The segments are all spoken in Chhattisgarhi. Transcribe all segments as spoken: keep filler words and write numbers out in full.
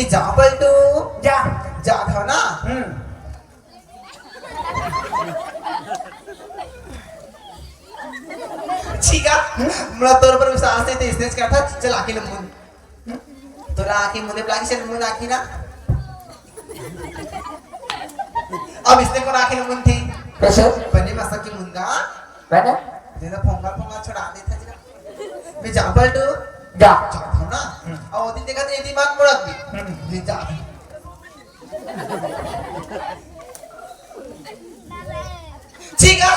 जा पलटू। जा। जात हव ना? हम्म। ठीक हे, मोला तोर पर विश्वास हे, त इसने करथस, चल आँखी ल मूंद। तोला आँखी मूंदे बर लागही, चल मूंद आँखी ना। अब इसने कोन आँखी ल मूंदथे? कइसे? बने मस्त के मूंद गा। बने? तें तो फोंगल फोंगल छोड़ा देथस जी। मैं जा पलटू। जा। जात हव ना? हम्म। अब ओ दिन देखत हे, ये दिमाग मुड़त भी। हम्म। मैं जा। ठीक हे।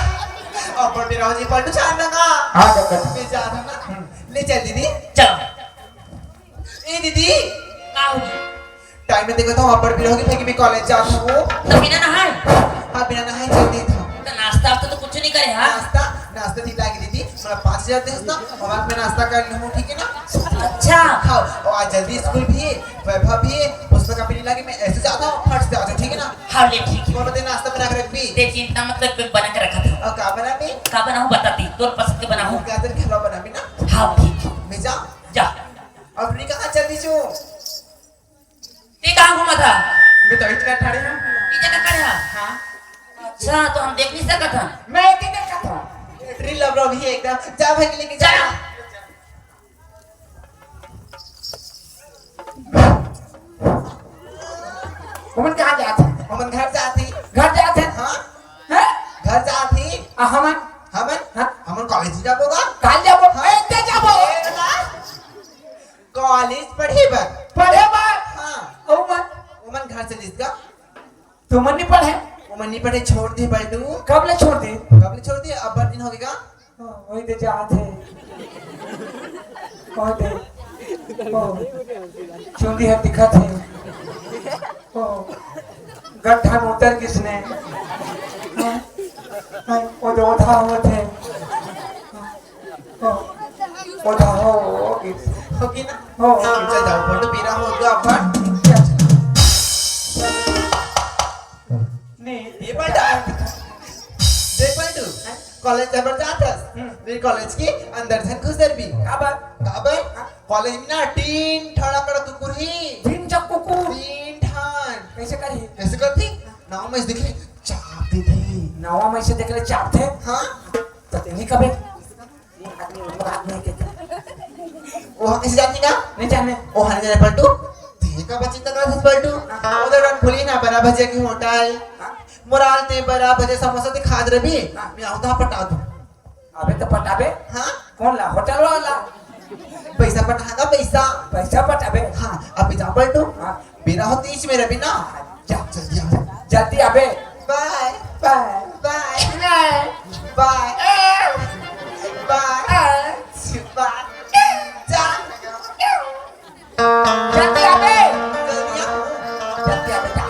अब बेरा हो जाही पलटू, चार लगा। हाँ, डॉक्टर। मैं जात हव ना? हम्म। ले चल दीदी। चल। ए दीदी। का होगे? टाइम में देखत हव, अब्बड़ बेरा होगे, फेर मैं कॉलेज जात हव। त बिना नहाए? हाँ, बिना नहाए चल देत हव। त नाश्ता वास्ता तो कुछ नहीं करे, हाँ? नाश्ता, नाश्ता नहीं लागे दीदी, मोला पाँच हजार देस ना, अउ मैं नाश्ता कर लूँ, ठीक हे ना? अच्छा। हाँ, अउ आज जल्दी स्कूल भी हे, वैभव भी हे, पुस्तक कॉपी नहीं लागे, मैं ऐसे जात हव, फट से जात हव, ठीक हे ना? हाँ, ले ठीक हे। मोला तें नाश्ता बना के रखबे। तें चिंता मत कर, मैं बना के रखत हव। अउ का बनाबे? का बनाहूँ बता तें, तोर पसंद के बनाहूँ। गाजर के हलवा बनाबे ना? हाँ, ठीक हे। मैं जाँव? जा। अब नहीं कहाँ चल दीजो। तें कहाँ घूमत हस? मैं तो इधर खड़े हँव। इधर खड़े हस? हाँ। अच्छा, त हम देख नहीं सकत हन? मैं तो देखत हँव। बैटरी लग रहा अभी एकदम। जा भाई, लेके जा। जा। ओमन कहाँ जात हे? ओमन घर जात हे। घर जात हे? हाँ। हैं? घर जात हे। अउ हमन? हमन? हाँ? हमन कॉलेज ही जाबो गा। काल जाबो? हाँ। ए, ते जाबो? ए, ना। कॉलेज पढ़े बर। पढ़े बर? हाँ। अउ ओमन? ओमन घर चलिस गा। तुमन नहीं पढ़े? ओमन नहीं पढ़े, छोड़ दे पलटू। कब ले छोड़ दे? कब ले छोड़ दे? अब्बड़ दिन होगे गा। हाँ, वही दे जात हे। कह दे। ओ, चुंदी ह दिखत हे। ओ, गड्ढा में उतर गिस ने। हाँ, हाँ, ओ दे ओधा होवत हे। ओ, ओधा हो गिस। होगे ना? हो। चल जाओ, पलटू, बेरा होगे अपन। नहीं। ये पलटा। देख पलटू, हाँ? कॉलेज जाए बर जात हस, हम्म। फेर कॉलेज के अंदर झन घुसरबे। काबर? काबर? हाँ? कॉलेज में ना टीन ठड़ा कड़ा कुकुर हे। टीन चा कुकुर? टीन ठान। कइसे करही? कइसे करथे? नवा मइसे देखे, चाप देथे। नवा मइसे देखे ले चापथे? हाँ। त तें नहीं कबे। ओहा कइसे जानही गा? नहीं जाने। ओहा नहीं जाने पलटू। तें काबर चिंता करत हस पलटू? हाँ। उधर रन खुली ना बड़ा भजिया के होटल। हाँ। मोर आल तें बड़ा भजिया समोसा तें खात रहिबे। हाँ। मैं आहूँ त पटा दूँ। अबे त पटाबे। हाँ। कोन ला? होटल वाला। पइसा पटाहूँ गा, पइसा। पइसा पटाबे। हाँ, अभी जा पलटू। हाँ। बेरा होतिस मेरा बिना। जा। जल्दी आ। जल्दी आबे। बाय। बाय। बाय। बाय। बाय। बाय। बाय। जा। जल्दी आबे। जल्दी आ। जल्दी आबे, जा।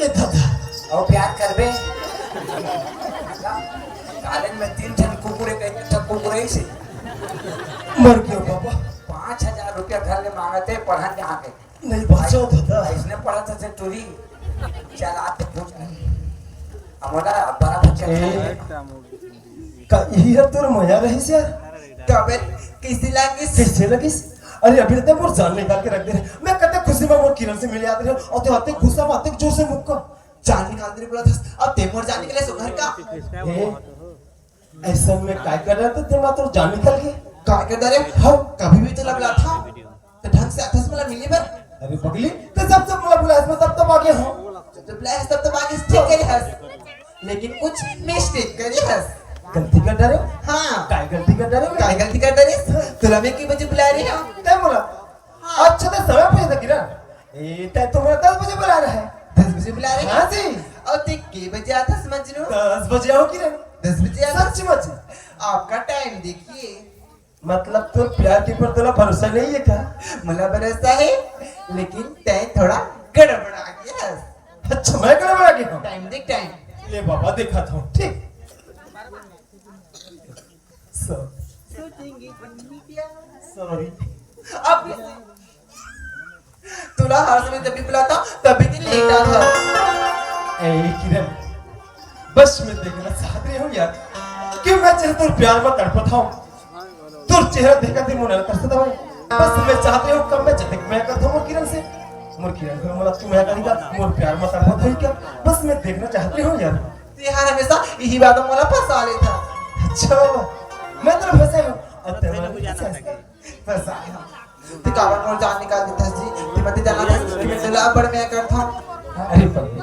दादा। अउ प्यार करबे? कॉलेज में तीन ठन कुकुर, एक ठन कुकुर ऐसे। मर गया बाबा। पाँच हजार रुपया घर ले मांगत हे, पढ़न जाके। नहीं, बचाओ दादा। इसने पढ़ा था से टूरी। चल, आप तो पूछ। हमारा बड़ा बच्चा ए, का यही है तोर मया रहिस यार? का बे, कैसी लागिस? कैसे लगिस? अरे, अभी तक मोर जान निकाल के रख दे रहे। मैं कते खुशी में मोर किरण से मिले आते रहे, और ते आते गुस्सा में आते जोर से मुक्का। जान निकाल दे बोला था, अब ते मोर जान निकले सो घर का। ए, ऐसा में काय कर रहा था, ते मात्र जान निकल के। काय कर रहा रे? हाँ, कभी भी तो लग रहा था। तो ढंग से आथस मला मिली बर। अरे पगली, तो जब तक मला बुलाया, मैं तब तक आगे हूँ। जब बुलाया, तब तक आगे ठीक करी हस। लेकिन कुछ मिस्टेक करी हस। गलती कर डारे हो? हाँ। काय गलती कर डारे हो? काय गलती कर डारे? तुला मैं की बजे बुला रही हूँ? तय बोला। हाँ। अच्छा, तो समय पे था किरण। ए, तय तो मला दस बजे बुला रहा है। दस बजे बुला रहे हैं? हाँ जी। और ते के बजे आथस मजनू? दस बजे आओ किरण। दस बजे आथस? सच मच। आपका टाइम देखिए। मतलब, तोर प्यार के ऊपर तोला भरोसा नहीं है का? मला भरोसा है, लेकिन तय थोड़ा गड़बड़ा गया। अच्छा, मैं गड़बड़ा गया हूँ? टाइम देख, टाइम। ले बाबा, देखा था। ठीक। सॉरी। सॉरी। अब तुला हर समय जब भी बुलाता, तभी दिन लेट आता। ए किरण, बस मैं देखना चाहत रही हूँ यार, कि मैं चाहे तोर प्यार में तड़पत हूँ, तोर चेहरा देखा थे मोर तरसत हूँ। बस मैं चाहत रही हूँ, कब मैं जतक मैं करता हूँ मोर किरण से, मोर किरण को मोला तू मैं करेगा, मोर प्यार में तड़पत हूँ क्या? बस मैं देखना चाहत रही हूँ यार। ते हर हमेशा यही बात मोला फंसा लेता। अच्छा बाबा, मैं तो फंसे हूँ। और तेरे वाला भी फंसा है। बस आया। ते काबर मोर जान निकाल देथस जी? ते मत जाना था कि मैं तुला बड़ मया करथंव। अरे पगली,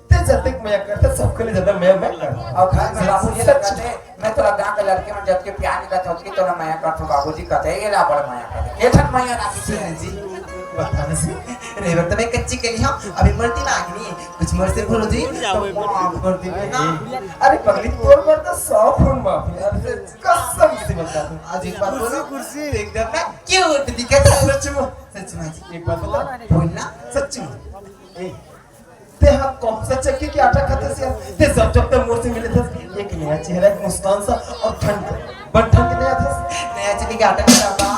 ते जतक मया करथस, सबके लिए ज्यादा मया मैं करथंव। और घर में बाबूजी सच कहते, "मैं तोला गांव के लड़के में जतके प्यार नहीं करता, उसकी तोला मया करता हूँ।" बाबूजी कहते, "ये ला बड़ मया करते।" ये ठन मया राखी जी। जी, बता ना जी। रे वक्त मैं कच्ची कली हूँ, अभी मरती ना आगनी। कुछ मोर से भूल जी, तो माफ कर दीजिए ना। अरे पगली, तोर पर तो सौ खून माफ है। कसम से बता दूं। आज एक बात बोलो, कुर्सी, कुर्सी। एकदम ना क्यूट दिखे था। सच में? सच में जी। एक बात बता। बोल ना। सच में? ए, ते हाँ कौन सा चक्की के आटा खाथस यार? ते जब जब तक मोर से मिले थे, एक नया चेहरा, एक मुस्कान सा और ठंड, बड़ ठंड नया था। नया चक्की के आटा खाता बा।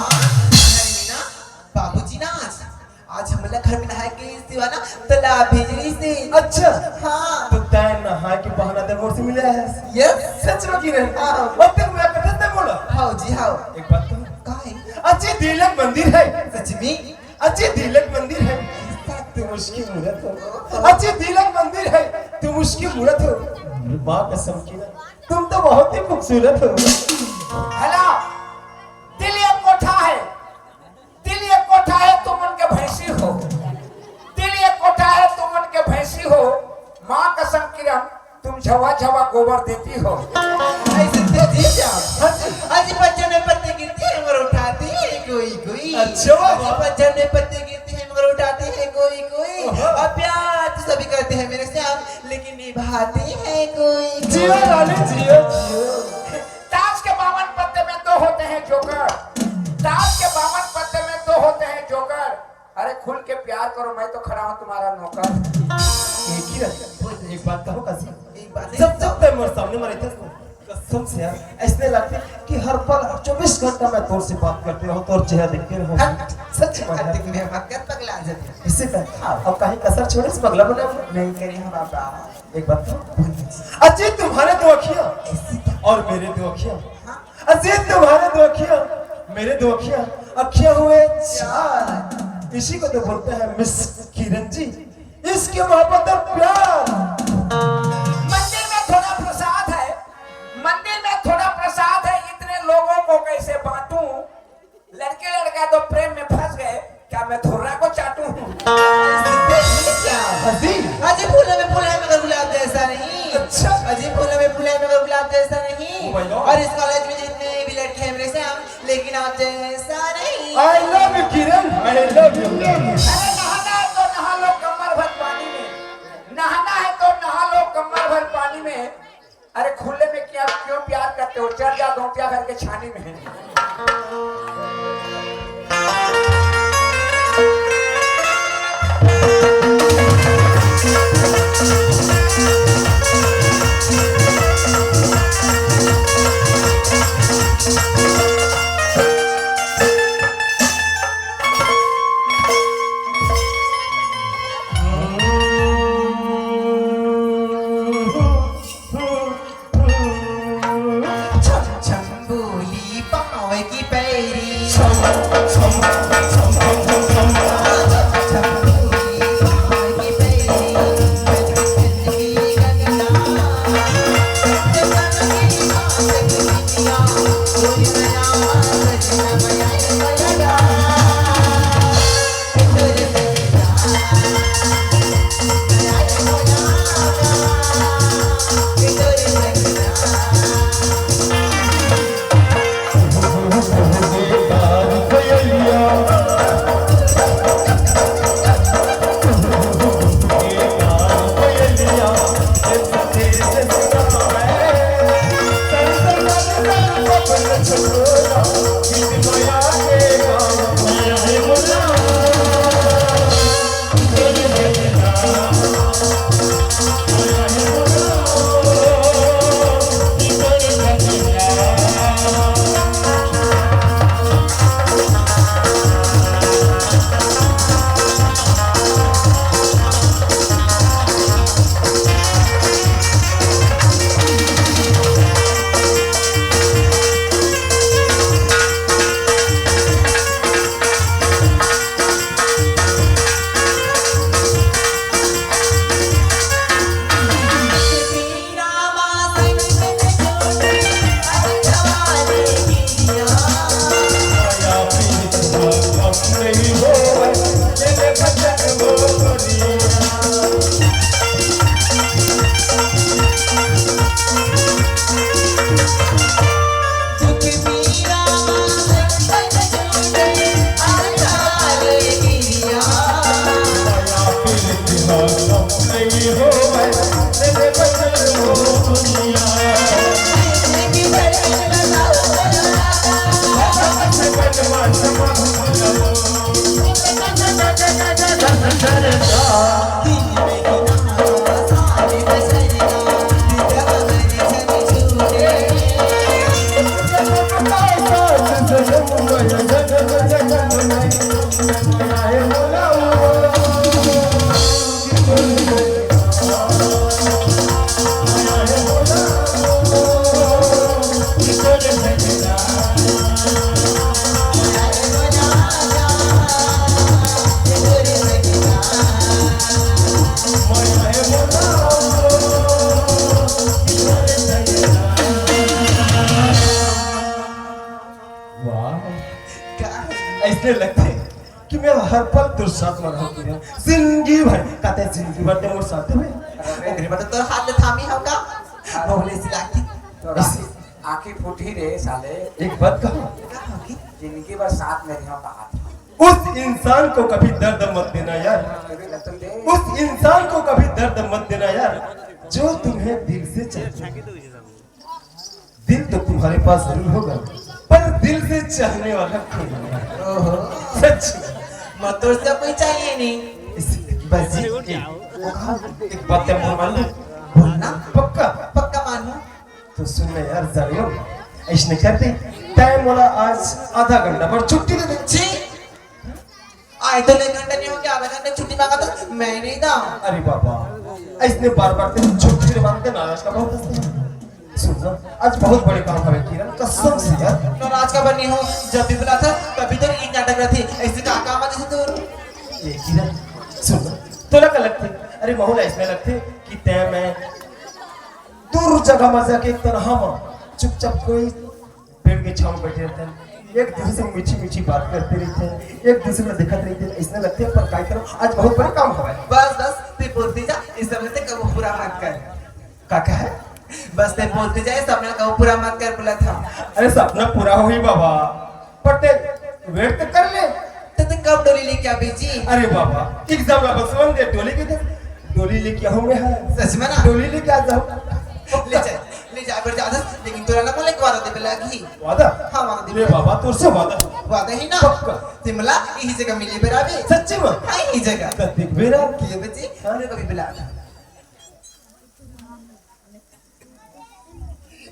बाबूजी ना आज आज हमला घर में नहाए के सिवा ना तालाब भेज रही से। अच्छा। हाँ। तो तय नहाए के बहाना ते मोर से मिले है? यस। सच में की नहीं? हाँ। और तेरे को मैं कथा ते बोला? हाँ जी, हाँ। एक बात तो। का है? अच्छे दिलक मंदिर है। सच में? अच्छे दिलक मंदिर है। तुम उसकी मूरत हो। अच्छे दिलक मंदिर है। तुम उसकी मूरत हो। माँ कसम की ना, तुम तो बहुत ही खूबसूरत हो। हेलो, दिल एक कोठा है, दिल एक कोठा है, तुम उनके भैंसी हो। दिल एक कोठा है, तुम उनके भैंसी हो। माँ कसम किरण, तुम झवा झवा गोबर देती हो। ऐसे तेजी से आप। अजी पत्थर में पत्ते गिरते हैं मगर उठाते हैं कोई कोई। अच्छा। अजी पत्थर में पत्ते गिरते हैं मगर उठाते हैं कोई कोई। ओहो। और प्यार तो सभी करते हैं मेरे श्याम, लेकिन निभाते हैं कोई कोई। जियो रानी जियो, जियो। ताश के बावन पत्ते में दो होते हैं जोकर, ताश के बावन पत्ते में दो होते हैं जोकर। अरे खुल के प्यार करो, मैं तो खड़ा हूँ तुम्हारा नौकर। एक ही रह, एक बात कहो काशी, एक बात जब जब तक मेरे सामने मरे थे, कसम से यार, ऐसने लगते कि हर पल, हर चौबीस घंटा मैं तोर से बात करते रहूं, तोर चेहरा देखते रहूं। हट। सच में। हट, देख, मैं बात कर, पगला जाते। इसी तरह, हाँ। अब कहीं कसर छोड़े, इस पगला बना। नहीं करे हम बाबा। एक बात तो, अजी तुम्हारे दो अखियां और मेरे दो अखियां, अजी तुम्हारे दो अखियां, मेरे दो अखियां, अखियां हुए चार। इसी को तो बोलते हैं मिस किरण जी, इसके मोहब्बत और प्यार। मंदिर में थोड़ा प्रसाद है, मंदिर में थोड़ा प्रसाद है, इतने लोगों को कैसे बांटूं? लड़के लड़का तो प्रेम में फंस गए, क्या मैं धुर्रा को चाटूं? हंसी। अजी फूलों में फूल है मगर गुलाब जैसा नहीं। अच्छा। अजी फूलों में फूल है मगर गुलाब जैसा नहीं। Oh my God। और इस कॉलेज में जितने भी लड़के हैं मेरे श्याम, लेकिन आप जैसा नहीं। I love you Kiran, I love you। अरे नहाना है तो नहा लो कमर भर पानी में, नहाना है तो नहा लो कमर भर पानी में। अरे खुले में क्या, क्यों प्यार करते हो? चल जा धोतिया घर के छानी में। वाह, का? ऐसने लगथे कि मैं हर पल तोर साथ में रहूं, जिंदगी भर। कहते जिंदगी भर ते मोर साथ में। अरे, ओकरे बर तो तोर हाथ ले थामी हव का? बहुत ऐसी लागथे। तोर आँखी फूटही रे साले। एक बात कहूं? का होगी? जिंदगी भर साथ में रहूं कहा था। उस इंसान को कभी दर्द मत देना यार। अरे, तो दे। उस इंसान को कभी दर्द मत देना यार, जो तुम्हें दिल से चाहता है। दिल तो तुम्हारे पास जरूर होगा, पर दिल से चाहने वाला कोई नहीं। ओहो। सच। मैं तो उससे कोई चाहिए नहीं। इस, बस जी, एक, एक बात ते मोर मान ले। बोलना। पक्का? पक्का मानू। तो सुन ना यार, जानियो, ऐसने करते, तैं मोला आज आधा घंटा बर छुट्टी दे दे। छी। आए तो ले घंटा नहीं हो गया, आधा घंटा छुट्टी मांगा तो मैं नहीं था। अरे बाबा, ऐसने बार-बार ते छुट्टी के बाद ते नाराज का बहुत हंसते हैं। सुन ना, आज बहुत बड़े काम हवे किरण, कसम से यार। नाराज का बनी हो, जब भी बुलाता तभी तो इन नाटक रहती, ऐसे का काम आ जैसे तो। ये किरण, सुन ना, तोला का लगथे? अरे मोला ऐसने लगथे कि तैं मैं दूर जगह में जाके तनहा में चुपचाप कोई पेड़ के छांव में बैठे रहते हैं, एक दूसरे से मीठी मीठी बात करते रहते हैं, एक दूसरे में दिखत रहते हैं, ऐसने लगथे। पर काय करो, आज बहुत बड़े काम हवे। बस बस, ते बोलते जा, इस समय से कबो पूरा मत कर। का कहे? बस ते बोलते जा, इस सपना कबो पूरा मत कर बोला था। अरे सपना पूरा होही बाबा, पर ते wait तो कर ले। तो तू कब डोली लेके आबे जी? अरे बाबा, exam वापस वन दे, डोली के दे, डोली लेके आऊं मैं, हाँ। सच में ना? डोली लेके आ जाऊं। ले जा, ले जा, बर जा, लेकिन तोला ना मोला एक वादा देबे लागही। वादा? हाँ, वादा देबे। ले बाबा, तोर से वादा। वादा ही ना? पक्का। ते मोला यही जगह मिले बर आबे। सच्ची में? हाँ, यही जगह। तो देख बेरा। के बजे? हाँ। कभी बुला था।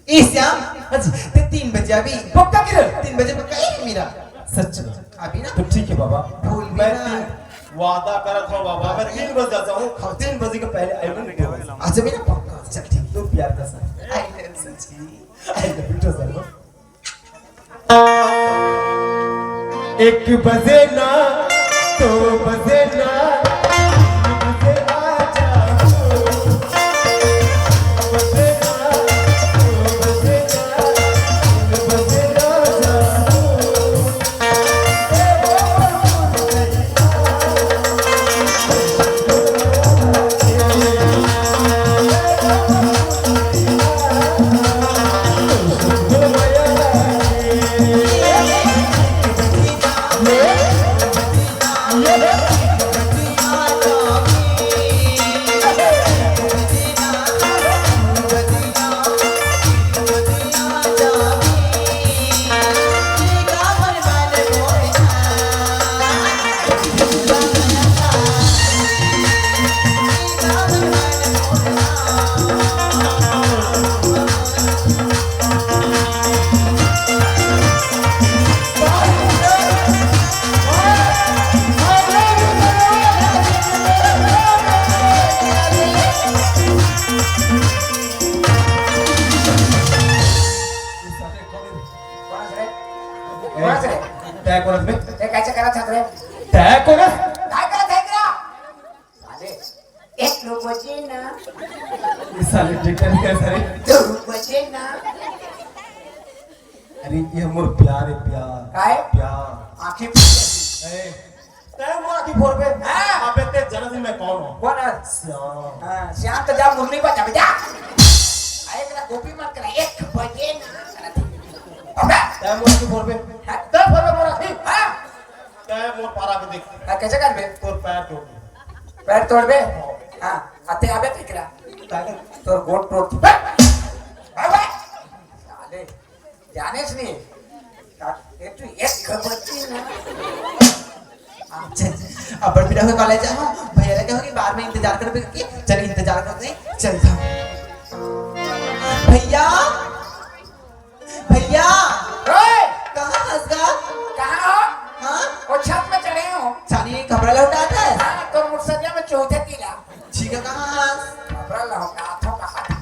ए श्याम, हाँ जी। ते तीन बजे आबे। पक्का किरण? तीन बजे पक्का, ए मेरा। सच में? आबे ना। तो ठीक है बाबा। भूल भी मैं ना। तीन, वादा करत हूँ बाबा, मैं तीन बजे आ जाऊँ। हाँ। तीन बजे के पहले आई हूँ। अच्छा मेरा पक्का। चल ठीक। तू प्यार का सर। I love you जी। I love you too sir. एक बजे ना, दो बजे ना, तीन बजे आ जाओ। बजे ना, दो बजे ना, तीन बजे आ जाओ। कोन से? तय कोरस बे? तय कैसे करा छात्र? तय कोरस? काय करा छात्र? साले, एक लोग बचे ना। ये साले ट्रैक्टर नहीं कर साले। दो बचे ना। अरे ये मोर प्यार है, प्यार। काय? प्यार। आँखें ए, तय मोर आँखी फोड़बे? हाँ। अबे ते जनत नहीं मैं कौन हूँ? कौन है? श्याम। हाँ, श्याम तो जा मुरली बजा, बजा। अरे तेरा कॉपी मत करा, एक बजे ना। अबे। तय मोर आँखी फोड़बे? हाँ? तय फोड़बे मोर आँखी? हाँ। तय मोर पारा के देख। हाँ, कैसे करबे? तोर पैर तोड़। पैर तोड़बे? हाँ। हाँ, अते अबे देख रहा। तोर गोट तोड़। अबे। साले। जानेस नहीं? का-, ये तो एक खबर थी ना। अच्छा, अब बड़ पीरा हो कॉलेज जाहूं, भैया ला कहूं कि बाहर में इंतजार करबे करके, चल इंतजार करते, चल था। भैया, भैया, ओए! कहाँ हंस गा? कहाँ हो? हाँ? वो छत में चढ़े हो। छानी कपड़ा लौटा था। हाँ, तो मुर्सरिया में चौथे तिला। ठीक है, कहाँ हंस? कपड़ा लौटा था, कहाँ था?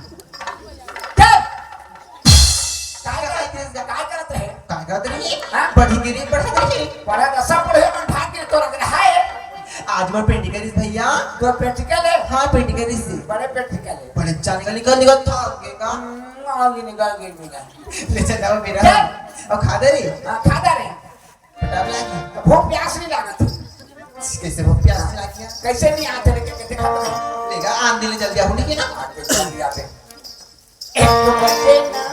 चल! काय करत रहे? काय करत रहे? काय करत रहे? हाँ? पढ़ी गिरी, पढ़त रहे। पढ़त रहे, सब पढ़े, मन भाग के तो रख रहा है। आज मोर practical हे भैया। तोर practical हे? हाँ, practical हे। बड़े practical हे। बड़े अच्छा निकल, निकल, निकल, था, आगे का? हम्म, आगे निकल, आगे निकल। ले चल, जाओ मेरा। चल। अब खा दे रे। हाँ, खा दे रे। पटावे लागी। तो भूख प्यास नहीं लागत। कैसे भूख प्यास नहीं लागी? कैसे नहीं आते रे, कैसे खाता है? लेगा, आन दे ले जल्दी, आऊ नहीं के ना? आते जल्दी आते। एक बजे ना,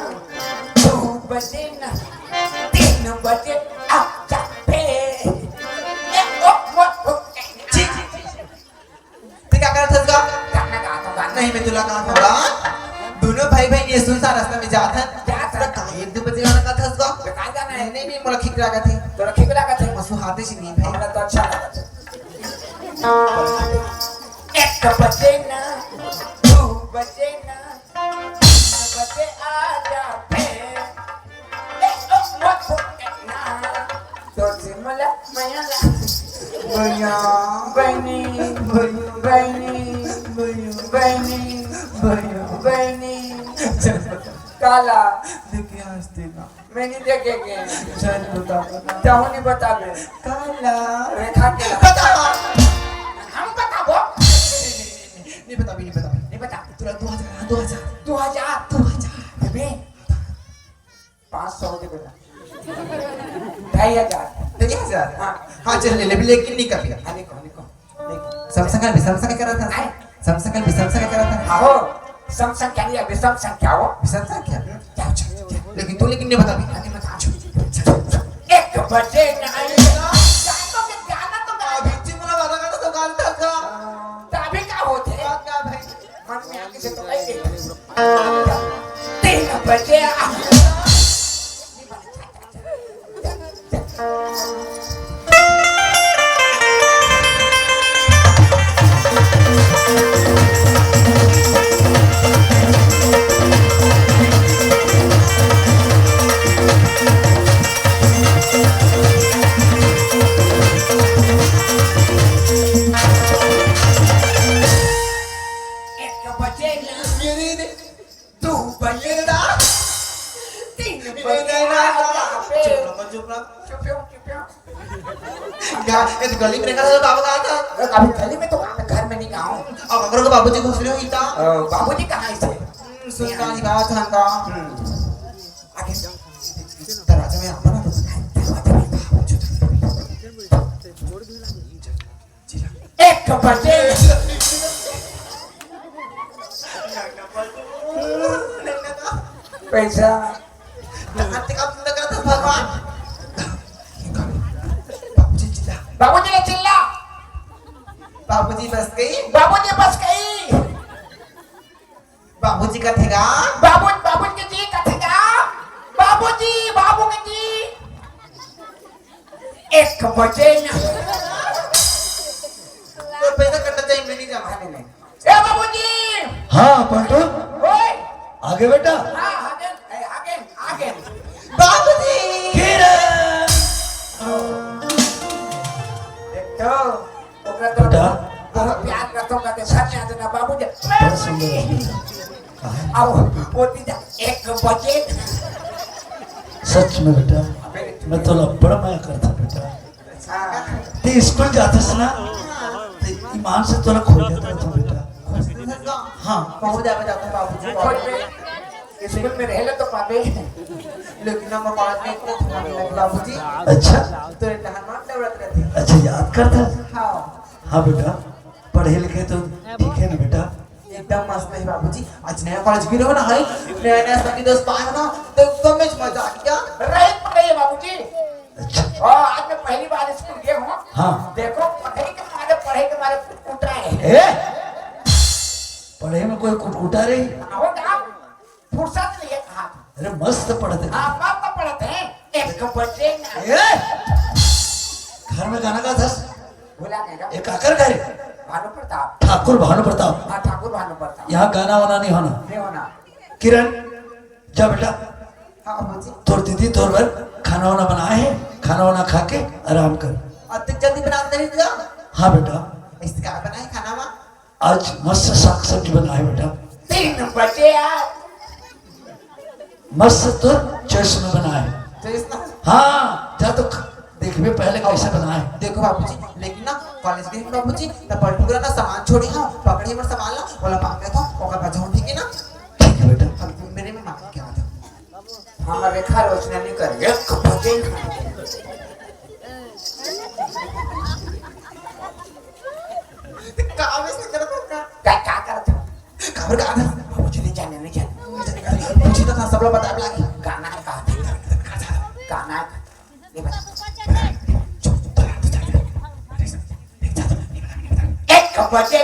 दो बजे ना, तीन बजे आ जा बे। ए, ओ, ओ, ओ, छी, छी, छी, छी। ते का करत हस गा? गाना गात हूँ, गाना। नहीं, मैं तुला कहा था गा। दोनों भाई बहन ये सुनसान रास्ता में जात हन। जात हन। तो का एक दो बजे गाना गात हस गा? तो का गाना हे? नहीं, नहीं, मोला खिकरा का थे। तोला खिकरा का थे? मसू हाथे से नहीं भाई। हमरा तो अच्छा लगा था। एक बजे ना, दो बजे ना, बजे आ जा बे। ए, ओ, मत भूलना। तो से मला मया ला। भैया, बहनी, भैया, बहनी, भैया, बहनी, भैया, बहनी। काला। देखे हंसते ना। मैं नहीं देखेंगे। सच बता, बता। चाहो नहीं बताबे। काला। रेखा के। बता। हम बताबो। नहीं, नहीं, नहीं, नहीं, नहीं बताबी, नहीं बताबी। नहीं बता। तुला दो हजार, दो हजार। दो हजार। दो हजार। अबे, पाँच सौ दे बेटा। ढाई हजार। ढाई हजार? हाँ। हाँ, चल ले ले, लेकिन नहीं कभी। हाँ, नहीं कहो, नहीं कहो, नहीं कहो। सम संख्या भी सम संख्या करा था। आए? सम संख्या भी सम संख्या करा था। आहो, सम संख्या नहीं, अभी सम संख्या हो। सम संख्या? हम्म, जाओ, चल, चल। लेकिन तू लेकिन नहीं बता भी। हाँ, नहीं बता। चल, चल, चल, चल। एक बजे नहीं। गाना तो, गाना तो गा। अभी जी पूरा वाला गाना तो गाना था। तो अभी क्या होते? बात क्या भाई? मन में आके से तो कही दे। तीन बजे आ। एक बजे ना, दो बजे ना, तीन बजे ना। चुप रहो, चुप रहो। चुप रहो, चुप रहो। क्या, ये तो गली में निकला था, बाबू कहाँ था? अभी गली में तो कहाँ, घर में नहीं, गाँव। अब अगर को बाबूजी घुस रहे हो इतना? अ, बाबूजी कहाँ है इसे? हम्म, सुनता नहीं, कहाँ था, कहाँ? हम्म। आगे। दरवाजा में आप ना तो। दरवाजा में। एक बजे। पैसा। बाबूजी चिल्ला। बाबूजी ने चिल्ला। बाबूजी बस गई। बाबूजी बस गई। बाबूजी कथे गा। बाबू, बाबूजी के जी कथे गा। बाबूजी, बाबू के जी। एक बजे ना। तो पैसा कटना चाहिए, मैं नहीं जाऊँ। हाँ, नहीं, नहीं। ए बाबूजी। हाँ, पलटू। ओए। आगे बेटा। हाँ, आगे, ए, आगे, आगे। बाबूजी। किरण। देख तो। ओकरा तो बेटा। बहुत प्यार करता हूँ, कहते, "सच में आज ना बाबूजी।" बड़ा सुंदर है बेटा। हाँ। अब वो दीदा एक बजे। सच में बेटा, मैं तोला बड़ा मया करता बेटा। हाँ। ते स्कूल जाते से ना, ते ईमान से तोला खोज देता था बेटा। हाँ। बहुत ज्यादा जाता हूँ बाबूजी। खोज में। स्कूल में रहे तो पाबे। लेकिन हम कॉलेज में इतना थका नहीं लगे बाबूजी। अच्छा। तो एक हनुमान दौड़त रहते। अच्छा, याद करता? हाँ। हाँ बेटा, पढ़े लिखे तो ठीक है ना बेटा? एकदम मस्त है बाबूजी। आज नया कॉलेज गिरो ना है, नया नया संगी दोस्त पाए ना, तो एकदम में मजा आ गया। रहे पढ़े बाबूजी। अच्छा। हाँ, आज मैं पहली बार स्कूल गया हूँ। हाँ। देखो, पढ़े के मारे, पढ़े के मारे कुटकुटा है। ए? पढ़े में कोई कुटकुटा रही? हाँ, हो ना? फुर्सत नहीं है, हाँ। अरे मस्त पढ़ते हैं। हाँ, मस्त पढ़ते हैं। एक बजे ना। ए? घर में गाना गाता था? भुला गए का? ये काकर घर हे? भानु प्रताप। ठाकुर भानु प्रताप। हाँ, ठाकुर भानु प्रताप। यहाँ गाना वाना नहीं होना। नहीं होना। किरण, जा बेटा। हाँ बाबूजी। तोर दीदी तोर बर खाना वाना बनाए हे, खाना वाना खा के आराम कर। अब तक जल्दी बना दे रही। हाँ बेटा। इसका बनाए खाना वाना? आज मस्त साग सब्जी बनाए बेटा। तीन बजे यार। मस्त तोर चॉइस में बनाए। चॉइस ना? हाँ, जा तो ख-, देखबे पहले कैसे बनाए। देखो बाबूजी, लेकिन ना कॉलेज गए बाबूजी, तब पलटू करा ना सामान छोड़ी, हाँ, पकड़ी हमर सामान ला, बोला मांग लेता, ओकर बाद जाऊँ, ठीक है ना? ठीक है बेटा। हम मेरे में मांग के आता। हम रेखा रोशनी नहीं करी, एक बजे ना। का वैसे करत हो का? का, का करत हो? खबर का आदर? बाबूजी नहीं जाने, नहीं जाने। पूछी तो था, सब लोग बतावे लागी। गाना है का? गाना है का? ये बता। चुप, चुप, चुप, चुप, चुप। एक बजे।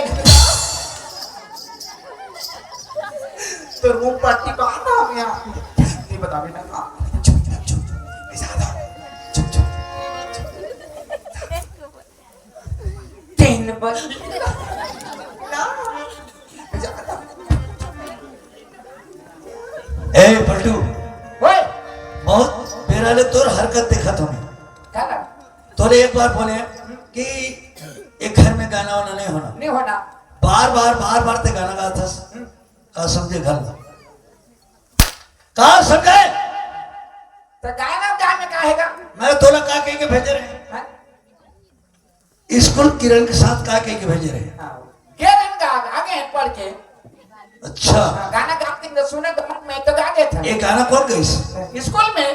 तो मुंह पट्टी बात आ गया। नहीं बतावे ना। चुप, चुप, चुप, चुप। ऐसा आ जाओ। चुप, चुप। तीन बजे। ए पलटू, ओए, बहुत बेरा ले तोर हरकत देखत हूँ मैं। का? तोले एक बार बोले कि एक घर में गाना वाना नहीं होना। नहीं होना। बार बार, बार बार ते गाना गात हस। हम्म। का समझे घर ला? का समझे? तो गाना गा में का है गा? मैं तोला का कह के भेजे रहे? हाँ? स्कूल किरण के साथ का कह के भेजे रहे? हाँ। किरण गा, आगे हैं पढ़ के। अच्छा। हाँ, गाना गाते हैं, सुने तो मन में तो गा देता। ये गाना कौन गाइस? स्कूल में।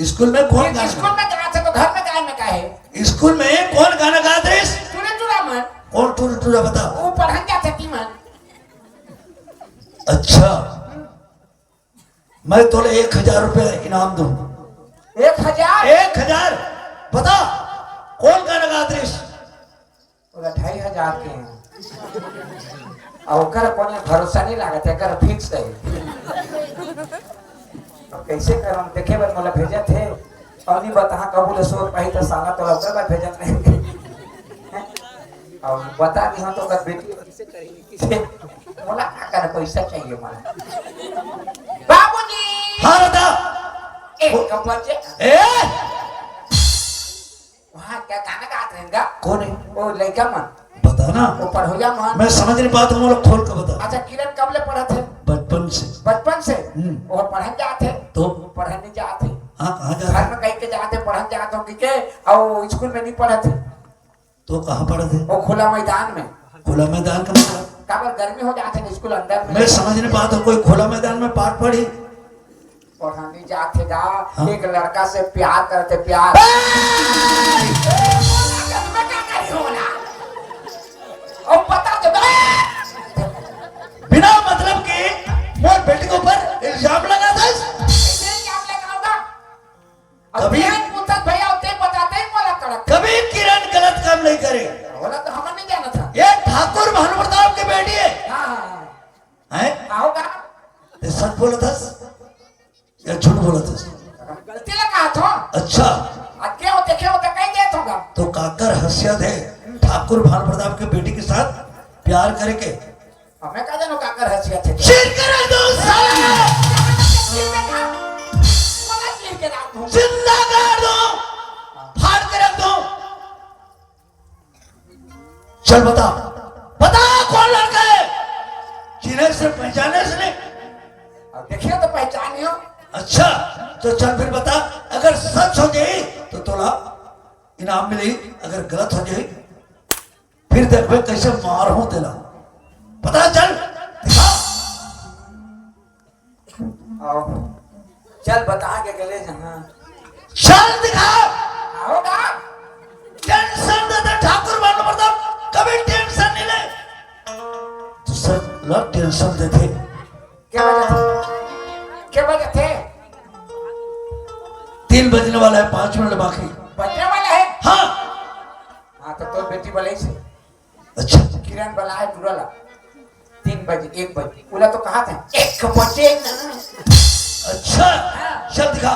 स्कूल में कौन ये गाना? स्कूल में गाते तो घर में गाए में का है? स्कूल में कौन गाना गात रहे? टूरा टूरा मन। कौन टूरा टूरा बता? वो पढ़न जाते थी मन। अच्छा। मैं तोले एक हजार रुपया इनाम दूं। एक हजार? एक हजार। बता, कौन गाना गात रहिस? बोला, ढाई हजार के हैं। और ओकर कोनो भरोसा नहीं लागत है, एकर फिक्स है। अब कैसे करम? देखे बर मोला भेजत हे, और नहीं बता कबूल सोच पाही तो साला तोला ओकर बर भेजत नहीं। अब बता दी हम तो ओकर बेटी कैसे करेगी, कैसे? मोला का कर पैसा चाहिए मोला। बाबूजी! हाँ, बता। एक बजे। ए! वहाँ क्या गाना गात रहेंगा? कौन है? वो लड़का मन। बता ना। वो पढ़ोया मन। मैं समझ नहीं पाता हूँ, वो लोग खोल के बता। अच्छा, किरण कब ले पढ़त हे? बचपन से। बचपन से? हम्म। वो पढ़न जात हे? तो? वो पढ़न नहीं जात हे। हाँ, कहाँ जात हे? घर में कह के जात हे, पढ़न जात हूँ, ठीक है? और स्कूल में नहीं पढ़त हे। तो कहाँ पढ़त हे? वो खुला मैदान में। खुला मैदान का मतलब? काबर गर्मी हो जात हे स्कूल अंदर में। मैं समझ नहीं पाता हूँ, कोई खुला मैदान में पाठ पढ़ी? पढ़ाने जात हे गा, हाँ। एक लड़का से प्यार करत हे, प्यार। ए! ए, बोला, जब मैं क्या करी होला? अब बता दे, ए! बिना मतलब के मोर बेटी के ऊपर इल्जाम लगा दस। कैसे इल्जाम लगाऊंगा? अब कभी तेरे पूछत भैया, ते बताते ही बोला कड़क। कभी किरण गलत काम नहीं करे। होला तो हमन नहीं जानत हे। ये ठाकुर भानु प्रताप के बेटी हे। हाँ, हाँ, हाँ। हैं? आओ का? ये सच बोलत हस? या झूठ बोलत हस? गलती ला कहा थो। अच्छा। आ के हो देखे हो तो कह दे थोगा। तो काकर हसियत हे ठाकुर भानु प्रताप के बेटी के साथ प्यार करे के? अब मैं का जानू काकर हसियत हे। चीर के रख दो साला। चीर के खा। बोला चीर के रख दो। जिंदा कर दो। फाड़ के रख दो। चल बता, बता कौन लड़का हे? चिन्हे से पहचाने से नहीं? अब देखिए तो पहचानियो। अच्छा, तो चल फिर बता, अगर सच हो जाए तो तोला इनाम मिली, अगर गलत हो जाए फिर देखबे कैसे मारहूं तेला। पता चल, दिखा। आओ। चल बता के गले जहां। चल दिखा। आओ ना। टेंशन देते ठाकुर भानु प्रताप, कभी टेंशन नहीं ले। दूसर ला टेंशन देते। क्या वजह थे? क्या वजह थे? तीन बजने वाला है, पांच मिनट बाकी। बजने वाला है? हाँ। हाँ, तो तोर बेटी बोले से। अच्छा। किरण बलाए टूरा ला। तीन बजे, एक बजे। ओला तो कहा था, एक बजे ना। अच्छा। हाँ। चल दिखा।